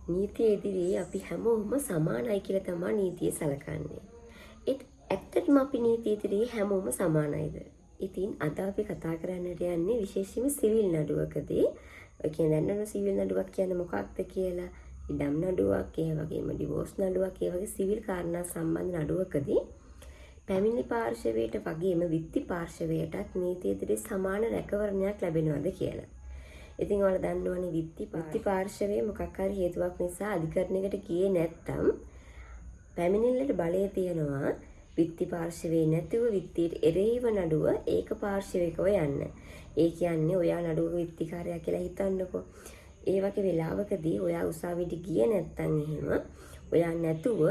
නීතිය ඉදිරියේ අපි හැමෝම සමානයි කියලා තමා නීතිය සලකන්නේ. ඒත් ඇත්තටම අපි නීතිය ඉදිරියේ හැමෝම සමානයිද? ඉතින් අද අපි කතා කරන්නට යන්නේ විශේෂයෙන්ම සිවිල් නඩුවකදී. ඔය කියන්නේ දන්නවනේ සිවිල් නඩුවක් කියන්නේ මොකක්ද කියලා. ඉඩම් නඩුවක්, ඒ වගේම ඩිවෝස් නඩුවක්, ඒ වගේ සිවිල් කාරණා සම්බන්ධ නඩුවකදී පැමිණිලි පාර්ශවයට වගේම විත්ති පාර්ශවයටත් නීතිය ඉදිරියේ සමාන රැකවරණයක් ලැබෙනවද කියලා. ඉතින් ඔයාලා දන්නවනේ විත්ති පාර්ශවයේ මොකක් හරි හේතුවක් නිසා අධිකරණයකට ගියේ නැත්තම් පැමිණිල්ලට බලය තියෙනවා විත්ති පාර්ශවයේ නැතිව විත්තියට එරෙහිව නඩුව ඒක පාර්ශවිකව යන්න. ඒ කියන්නේ ඔයා නඩුවක විත්තිකාරයා කියලා හිතන්නකෝ. ඒ වගේ වෙලාවකදී ඔයා උසාවියට ගියේ නැත්තම් එහෙම ඔයා නැතුව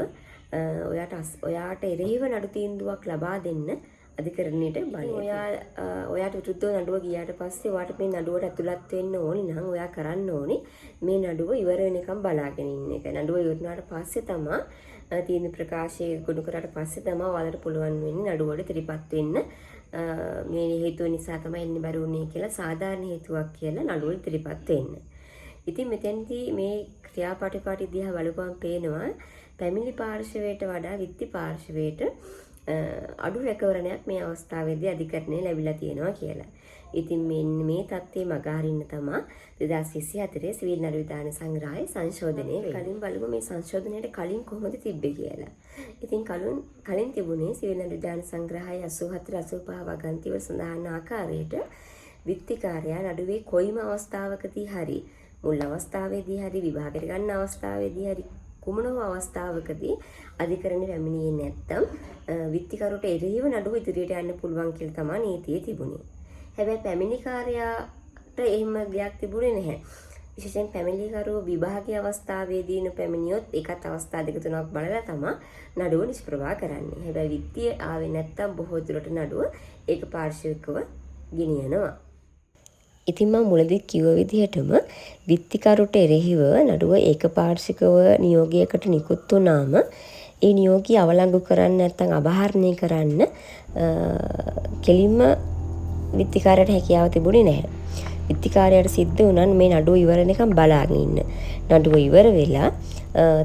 ඔයාට එරෙහිව නඩු තීන්දුවක් ලබා දෙන්න අධිකරණයට බලය. ඔයාට විරුද්ධව නඩුව ගියාට පස්සේ ඔයාට මේ නඩුවට ඇතුළත් වෙන්න ඕනි නම් ඔයා කරන්න ඕනි මේ නඩුව ඉවර වෙනකම් බලාගෙන ඉන්න එක. නඩුව ඉවර වුණාට පස්සේ තමා තීන්දුව ප්‍රකාශය ගොනු කරාට පස්සේ තමා ඔයාලට පුළුවන් වෙන්නේ නඩුවට ඉදිරිපත් වෙන්න. මේ හේතුව නිසා තමයි එන්න බැරි වුණේ කියලා සාධාරණ හේතුවක් කියලා නඩුවට ඉදිරිපත් වෙන්න. ඉතින් මෙතෙන්දී මේ ක්‍රියාපටිපාටි දිහා බලපුවම පේනවා පැමිණිලි පාර්ශවයට වඩා විත්ති පාර්ශවයට අඩු රැකවරණයක් මේ අවස්ථාවේදී අධිකරණය ලැබිලා තියෙනවා කියලා. ඉතින් මෙන්න මේ තත්ත්වය මගහරින්න තමා 2024 සිවිල් නඩු විධාන සංග්‍රහය සංශෝධනය වෙන්නේ. කලින් බලමු මේ සංශෝධනයට කලින් කොහොමද තිබ්බේ කියලා. ඉතින් කලින් තිබුණේ සිවිල් නඩු විධාන සංග්‍රහය 84 85 වගන්ති වල සඳහන් ආකාරයට විත්තිකාරයා නඩුවේ කොයිම අවස්ථාවකදී හරි මුල් අවස්ථාවේදී හරි විභාගයට ගන්න අවස්ථාවේදී හරි කුමන හෝ අවස්ථාවකදී අධිකරණය පැමිණියේ නැත්නම් විත්තිකරුට එරෙහිව නඩුව ඉදිරියට යන්න පුළුවන් කියලා තමයි නීතියේ තිබුණේ. හැබැයි පැමිණිකාරයාට එහෙම දෙයක් තිබුණේ නැහැ. විශේෂයෙන් පැමිණිලිකරුව විභාගයේ අවස්ථාවේදී නොපැමිණියොත් ඒකත් අවස්ථා දෙක තුනක් බලලා තමයි නඩුව නිෂ්ප්‍රභා කරන්නේ. හැබැයි විත්තිය ආවේ නැත්නම් බොහෝ දුරට නඩුව ඒක පාර්ශ්විකව ගෙනියනවා. ඉතින් මම මුලදී කිව්ව විදිහටම විත්තිකරුට එරෙහිව නඩුව ඒකපාර්ශ්විකව නියෝගයකට නිකුත් වුණාම ඒ නියෝගය අවලංගු කරන්න නැත්නම් අබහරණය කරන්න කෙලින්ම විත්තිකාරයාට හැකියාව තිබුණේ නැහැ. විත්තිකාරයාට සිද්ධ වුණා මේ නඩුව ඉවර වෙනකම් බලාගෙන ඉන්න. නඩුව ඉවර වෙලා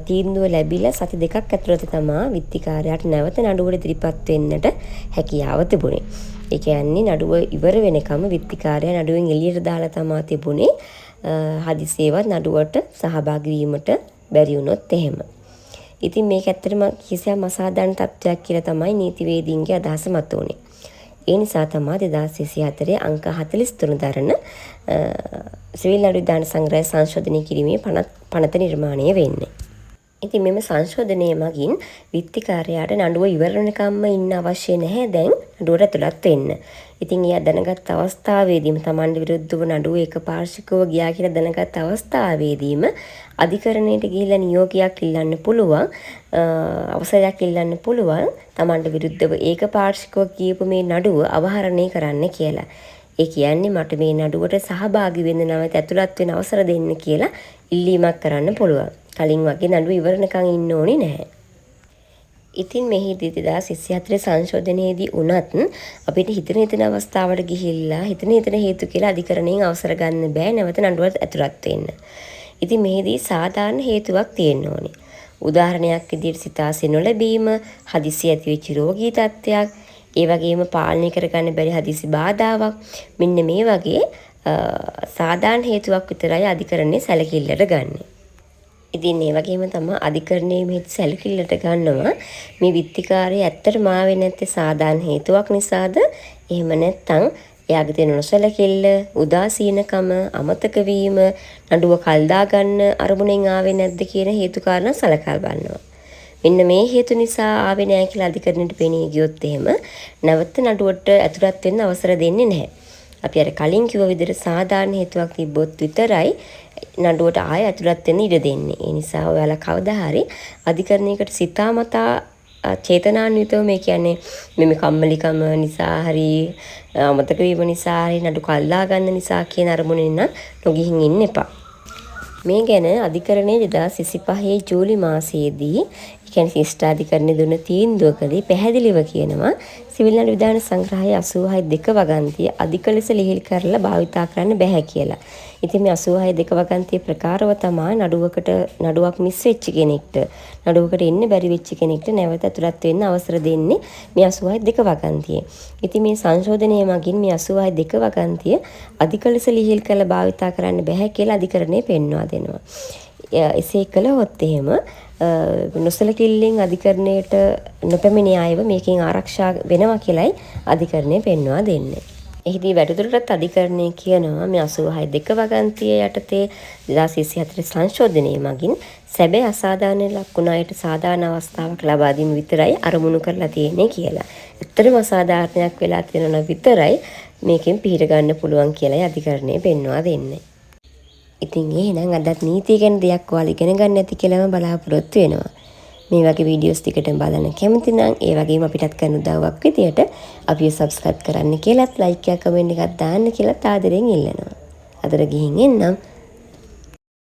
තීන්දුව ලැබිලා සති දෙකක් ඇතුළත තමා විත්තිකාරයාට නැවත නඩුවට ඉදිරිපත් වෙන්නට හැකියාව තිබුණේ. ඒ කියන්නේ නඩුව ඉවර වෙනකම විත්තිකාරයා නඩුවෙන් එළියට දාලා තමා තිබුණේ. හදිසියෙවත් නඩුවට සහභාගී වීමට බැරි වුණොත් එහෙම. ඉතින් මේක ඇත්තටම කිසියම් අසාධාරණ තත්ත්වයක් කියලා තමයි නීතිවේදීන්ගේ අදහස මතුවුනේ. ඒ නිසා තමා 2024 අංක 43 දරන සිවිල් නඩු විධාන සංග්‍රහය සංශෝධනය කිරීමේ පනත නිර්මාණය වෙන්නේ. ඉතින් මෙම සංශෝධනය මගින් විත්තිකාරයාට නඩුව ඉවර වෙනකම්ම ඉන්න අවශ්‍ය නැහැ දැන් නඩුවට ඇතුළත් වෙන්න. ඉතින් එයා දැනගත් අවස්ථාවේදීම තමන්ට විරුද්ධව නඩුව එකපාර්ශ්විකව ගියා කියලා දැනගත් අවස්ථාවේදීම අධිකරණයට ගිහිල්ලා නියෝගයක් ඉල්ලන්න පුළුවන්, අවසරයක් ඉල්ලන්න පුළුවන් තමන්ට විරුද්ධව ඒකපාර්ශ්විකව කියපු මේ නඩුව අවහරණය කරන්න කියලා. ඒ කියන්නේ මට මේ නඩුවට සහභාගී වෙන්න නැවත ඇතුළත් වෙන අවසර දෙන්න කියලා ඉල්ලීමක් කරන්න පුළුවන්. කලින් වගේ නඩුව ඉවර වෙනකන් ඉන්න ඕනේ නැහැ. ඉතින් මෙහිදී 2024 සංශෝධනයේදී වුණත් අපිට හිතන හිතන අවස්ථාවට ගිහිල්ලා හිතන හිතන හේතු කියලා අධිකරණයෙන් අවසර ගන්න බෑ නැවත නඩුවට ඇතුළත් වෙන්න. ඉතින් මෙහිදී සාධාරණ හේතුවක් තියෙන්න ඕනේ. උදාහරණයක් විදිහට සිතාසි නොලැබීම, හදිසි ඇතිවෙච්ච රෝගී තත්ත්වයක්, ඒ වගේම පාලනය කරගන්න බැරි හදිසි බාධාවක්, මෙන්න මේ වගේ සාධාරණ හේතුවක් විතරයි අධිකරණය සැලකිල්ලට ගන්නෙ. ඉතින් ඒ වගේම තමා අධිකරණයේ මේ සැලකිල්ලට ගන්නවා මේ විත්තිකාරය ඇත්තටම ආවේ නැත්තේ සාධාරණ හේතුවක් නිසාද, එහෙම නැත්තම් එයාගේ තියෙන නොසැලකිල්ල, උදාසීනකම, අමතක වීම, නඩුව කල් දාගන්න අරමුණෙන් ආවේ නැද්ද කියන හේතු කාරණා සලකා බලනවා. මෙන්න මේ හේතු නිසා ආවේ නෑ කියලා අධිකරණයට පෙනී ගියොත් එහෙම නැවත නඩුවට ඇතුළත් වෙන්න අවසර දෙන්නේ නැහැ. අපි අර කලින් කිව්ව විදිහට සාධාරණ හේතුවක් තිබ්බොත් විතරයි නඩුවට ආයෙ ඇතුළත් වෙන්න ඉඩ දෙන්නේ. ඒ නිසා ඔයාලා කවදා හරි අධිකරණයකට සිතාමතා චේතනාන්විතව මේ කියන්නේ මේ කම්මැලිකම නිසා හරි අමතක වීම නිසා හරි නඩු කල් දාගන්න නිසා කියන අරමුණෙන් නම් නොගිහින් ඉන්න එපා. මේ ගැන අධිකරණය 2025 ජූලි මාසයේදී, ඒ ඒ කියන්නේ ශිෂ්ටාධිකරණය දුන්න තීන්දුවකදී පැහැදිලිව කියනවා සිවිල් නඩු විධාන සංග්‍රහයේ 86(2) වගන්තිය අධික ලෙස ලිහිල් කරලා භාවිතා කරන්න බැහැ කියලා. ඉතින් මේ 86(2) වගන්තිය ප්‍රකාරව තමා නඩුවක් මිස් වෙච්ච කෙනෙක්ට, නඩුවකට එන්න බැරි වෙච්ච කෙනෙක්ට නැවත ඇතුළත් වෙන්න අවසර දෙන්නේ මේ 86(2) වගන්තියේ. ඉතින් මේ සංශෝධනය මගින් මේ 86(2) වගන්තිය අධික ලෙස ලිහිල් කරලා භාවිතා කරන්න බැහැ කියලා අධිකරණය පෙන්වා දෙනවා. එසේ කළහොත් එහෙම නොසලකිල්ලෙන් අධිකරණයට නොපැමිණි අයව මේකෙන් ආරක්ෂා වෙනවා කියලයි අධිකරණය පෙන්වා දෙන්නේ. එහිදී වැඩිදුරටත් අධිකරණය කියනවා මේ 86(2) වගන්තිය යටතේ 2024 සංශෝධනය මගින් සැබෑ අසාධාරණ ලක් වුණ අයට සාධාරණ අවස්ථාවක් ලබා දීම විතරයි අරමුණු කරලා තියෙන්නේ කියලා. ඇත්තටම අසාධාරණයක් වෙලා තියෙනවා නම් විතරයි මේකෙන් පිහිට ගන්න පුළුවන් කියලායි අධිකරණය පෙන්වා දෙන්නේ. ඉතින් එහෙනම් අදත් නීතිය ගැන දෙයක් ඔයාලා ඉගෙන ගන්න ඇති කියලාම බලාපොරොත්තු වෙනවා. මේ වගේ වීඩියෝස් දිගටම බලන්න කැමති නම් ඒ වගේම අපිටත් කරන උදව්වක් විදියට අපිව සබ්ස්ක්‍රයිබ් කරන්න කියලත්, ලයික් එකක්, කමෙන්ට් එකක් දාන්න කියලත් ආදරෙන් ඉල්ලනවා. අදට ගිහින් එන්නම්.